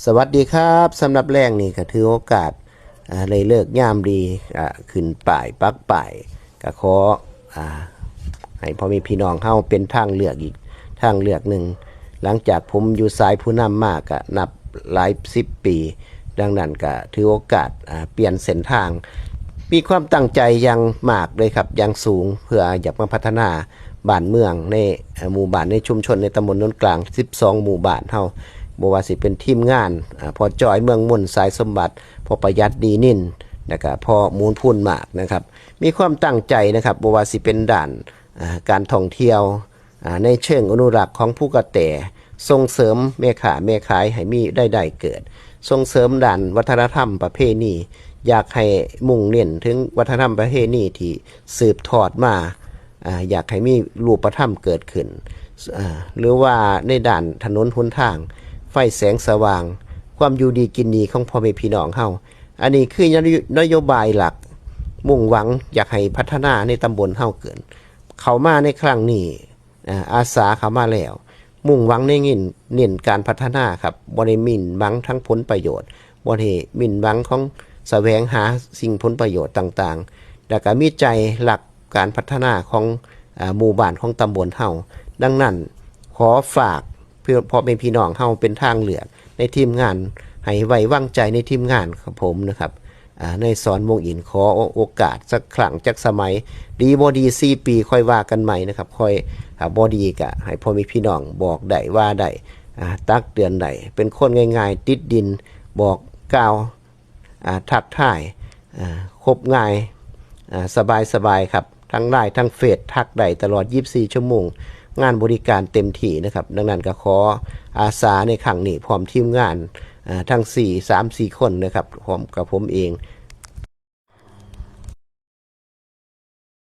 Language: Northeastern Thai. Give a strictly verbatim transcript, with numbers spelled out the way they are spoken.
สวัสดีครับ สำหรับแลงนี้ก็ถือโอกาส อ่า ได้เลิกยามดี อ่า ขึ้นป้ายปักป้าย ก็ขอ อ่า ให้พ่อแม่พี่น้องเฮาเป็นทางเลือกอีกทางเลือกหนึ่ง หลังจากผมอยู่สายผู้นำมาก็นับหลายสิบปี ดังนั้นก็ถือโอกาส อ่า เปลี่ยนเส้นทาง มีความตั้งใจอย่างมากเลยครับ อย่างสูง เพื่ออยากมาพัฒนาบ้านเมืองใน เอ่อ หมู่บ้านในชุมชนในตำบลโนนกลาง สิบสอง หมู่บ้านเฮา บ่ว่าสิเป็นทีมงาน อ่า พ่อจอยเมืองมน สายสมบัติ พ่อประหยัดดีนิน แล้วก็พ่อหมูนพูนมากนะครับ มีความตั้งใจนะครับ บ่ว่าสิเป็นด้าน อ่า การท่องเที่ยว อ่า ในเชิงอนุรักษ์ของภูกระแต ส่งเสริมแม่ค้าแม่ขายให้มีรายได้เกิด ส่งเสริมด้านวัฒนธรรมประเพณี อยากให้มุ่งเน้นถึงวัฒนธรรมประเพณีที่สืบทอดมา อ่า อยากให้มีรูปธรรมเกิดขึ้น อ่า หรือว่าในด้านถนนหนทาง ไฟแสงสว่าง ความอยู่ดีกินดีของพ่อแม่พี่น้องเฮา อันนี้คือนโยนโยบายหลัก มุ่งหวังอยากให้พัฒนาในตำบลเฮาเกิด เข้ามาในครั้งนี้ อ่า อาสาเข้ามาแล้ว มุ่งหวังในเงิน เน้นการพัฒนาครับ บ่ได้หมิ่นหวังทั้งผลประโยชน์ บ่ได้หมิ่นหวังของแสวงหาสิ่งผลประโยชน์ต่างๆ แล้วก็มีใจรักการพัฒนาของ อ่า หมู่บ้านของตำบลเฮา ดังนั้นขอฝากเพื่อพ่อแม่พี่น้องเฮาเป็นทางเลือกในทีมงาน ให้ไว้วางใจในทีมงานของผมนะครับ อ่า นายสอน วงศ์อินทร์ ขอโอกาสสักครั้งจักสมัย ดีบ่ดีสี่ปีค่อยว่ากันใหม่นะครับ ค่อย อ่า บ่ดีก็ให้พ่อแม่พี่น้องบอกได้ว่าได้ อ่า ตักเตือนได้ เป็นคนง่ายๆ ติดดิน บอกกล่าว อ่า ทักทาย อ่า คบง่าย อ่า สบายๆ ครับ ทั้งไลน์ทั้งเฟซทักได้ตลอดยี่สิบสี่ชั่วโมง งานบริการเต็มที่นะครับ ดังนั้นก็ขออาสาในครั้งนี้พร้อมทีมงาน อ่า ทั้งสี่ สามสี่ คนนะครับ พร้อมกับผมเอง